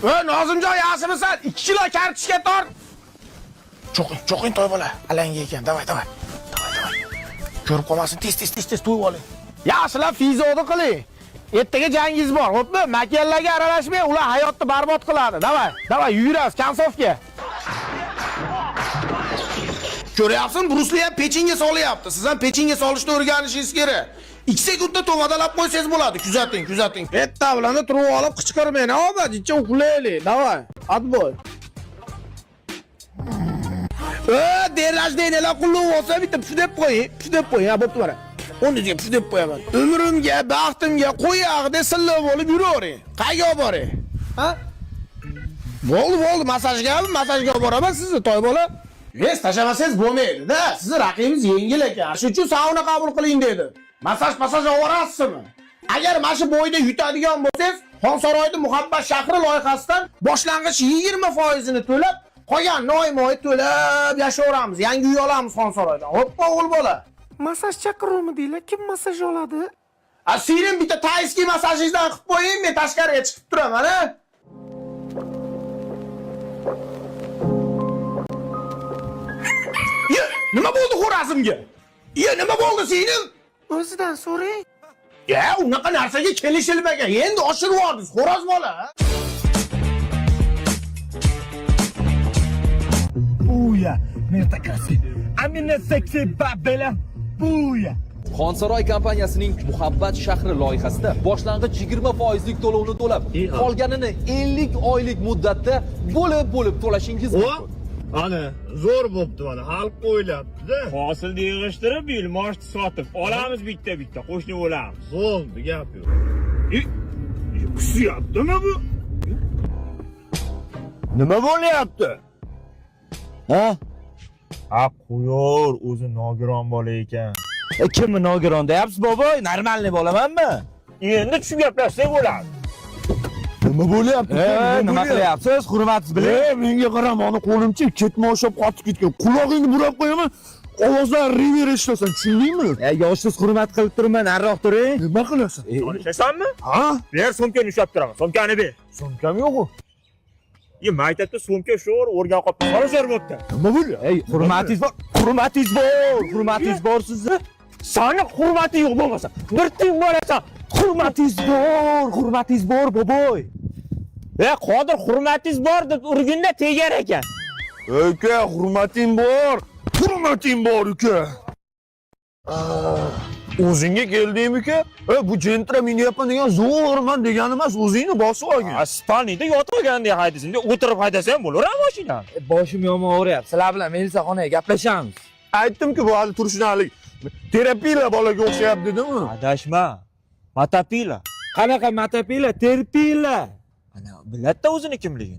Nozimjon, yaxshimisan? 2 kilo kartoshka tort. Cho'qing, cho'qing toy bola. Alanga ekan. Давай, давай. Давай, давай. Ko'rib qolmasin, tez tez tez tez to'yib oling. Yaxshilab fizodi qiling. Ertaga jangingiz bor, xo'pmi? Makiyanlarga aralashmang, ular hayotni barbod qiladi. Давай, давай, yuguramiz концовка. Ko'ryapsizmi? Brus Li ham pechenye solyapti. Siz ham pechenye solishni o'rganishingiz kerak. 2 sekundda tovadalab qo'ysangiz bo'ladi. Kuzating, kuzating. Bitta bilan turib olib qichqirmang, obad, icha uxlaylik. Давай, отбой. День рождения lar qulluq bo'lsa bitta puf deb qo'ying, puf deb qo'ying. Ha, bo'pti mana. O'rningizga puf deb qo'yaman. Umrimga, baxtimga qo'yog'ida silliq bo'lib yuravering. Qayerga olib boring? Ha? Bo'ldi, bo'ldi, massajgami? Massajga olib boraman sizni, toy bola. Вес tashlamasangiz bo'lmaydi-da. Sizni raqibingiz yengil ekan. Shuning uchun sauna qabul qiling dedi. Massaj, massaj olib borasizmi? Agar mana shu bo'yda yutadigan bo'lsangiz, Xonsaroyda Muhabbat shahri loyihasidan boshlang'ich 20% ini to'lab, qolganini oyma-oy to'lab yashayveramiz. Yangi uy olamiz Xonsaroydan. Hoppa, o'g'il bola. Massaj chaqiruvmi deylar? Kim massaj oladi? A, singlim, bitta тайский massajingizdan qilib qo'ying, men tashqariga chiqib turaman, a? Ye, nima bo'ldi xo'razimga? Ye, nima bo'ldi singlim? O'zidan so'rang. Ya, unaqa narsaga kelishilmagan. Endi oshirib yubordingiz, xo'roz bola. Buya, meni красивый. А меня секси бабеля. Buya. Xonsaroy kompaniyasining Muhabbat shahri loyihasida boshlang'ich 20% lik to'lovni to'lab, qolganini 50 oylik muddatda bo'lib-bo'lib to'lashingiz mumkin. Ana, zo'r bo'pti mana, xalq o'ylabdi-da. Hosilni yig'ishtirib, yil moshni sotib olamiz bitta-bitta, qo'shni bo'lamiz. Bo'ldi, gap yo'q. Kusyaptimi bu? Nima bo'lyapti? Ha? Ha, qo'yor, o'zi nogiron bola ekan. Kimni nogiron deyapsiz, boboy? Normalniy bolamanmi? Endi tushib gaplashsak bo'ladi. Nima bo'lyapti? Nima qilyapsiz? Hurmatsiz biling. Menga qara, mani qo'limchi ketmon ushlab qotib ketgan. Qulog'ingni burab qo'yaman, ovozdan rever eshitasan, tushundingmi? Yoshsiz hurmat qilib turman, nariroq turing. Nima qilasan? Olishasanmi? Ha? Ber, sumkani ushlab turaman. Sumkani ber. Sumkam yo'q-ku. Ye, maktabda sumka sho'r o'rgan qolibdi. Solasho'r bo'pti. Nima bo'lyapti? Ey, hurmatingiz bor, hurmatingiz bor, hurmatingiz bor sizni. Sani hurmati yo'q bo'lmasa. Bir tiyin bo'lasan. Hurmatingiz bor, hurmatingiz bor, boboy. E, Qodir hurmatingiz bor deb urgunda tegar ekan. Uka, hurmating bor. Hurmating bor, uka. O'zingga keldingmi, uka? E, bu Gentra minyapman degan zo'rman degani emas, o'zingni bosib olgin. Ha, spalniyda yotib olgandek haydasin, o'tirib haydasa ham bo'laveradi mashinani. Boshim yomon og'riyapti. Sizlar bilan milisaxonaga gaplashamiz. Aytdim-ku, bu hali turishidan hali terapiya bolaga o'xshayapti dedimi? Adashma. Matapila. Qanaqa matapila, terpila. Ana biladida o'zini kimligini.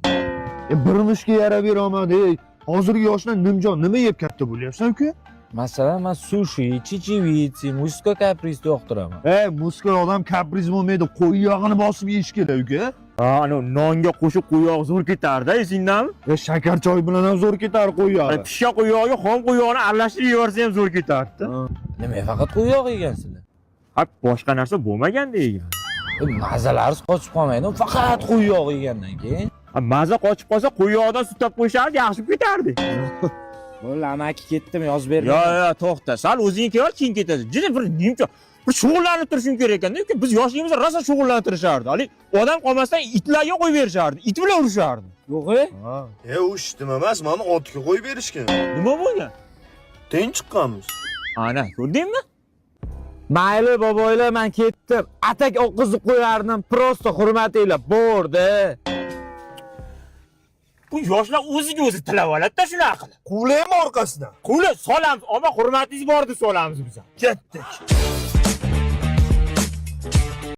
E, bir mushga yarab berolmadi. Ey, hozirgi yoshlar nimjon nima yeb katta bo'lyapsan, uka? Masalan, men sushi, chichivitsi, muska kapriz yoqtiraman. E, muskul odam kapriz bo'lmaydi, qo'y yog'ini bosib yeyish kerak, uka. Ha, ana nonga qo'shib qo'yog'i zo'r ketardi, esingdami? E, shakar choy bilan ham zo'r ketar qo'y yog'i. Pishgan qo'yog'iga xom qo'yog'ini aralashtirib yeyorsa ham zo'r ketardi. Nima faqat qo'y yog'i yegansizlar? Ha, boshqa narsa bo'lmaganda yegan. Mazalariz qochib qolmaydimi? Faqat qo'y yog'i yegandan keyin. Ha, maza qochib qolsa qo'yog'idan sutlab qo'yishardi, yaxshi ketardi. Bo'ldi, amaki ketdim, yozib berdim. Yo, yo, to'xta, sal o'zing kel, keyin ketasan. Juda bir nimcha bir shug'ullanib turishing kerak ekanda, lekin biz yoshligimizda rosa shug'ullantirishardi. Hali odam qolmasdan itlarga qo'yib berishardi, it bilan urishardi. Yo'q, e? E, u ishtim emas, mani otga qo'yib berishgan. Nima bo'lgan? Teng chiqqanmiz. Ana, ko'rdingmi? Mayli boboylar, men ketdim. Atak oqizib qo'yardim, prosta hurmatinglar bordi. Bu yoshlar o'ziga o'zi tilab oladi-da shunaqa qilib. Quvlaymi orqasidan? Quvla solamiz, ammo hurmatingiz bor deb solamiz biz. Ketdik.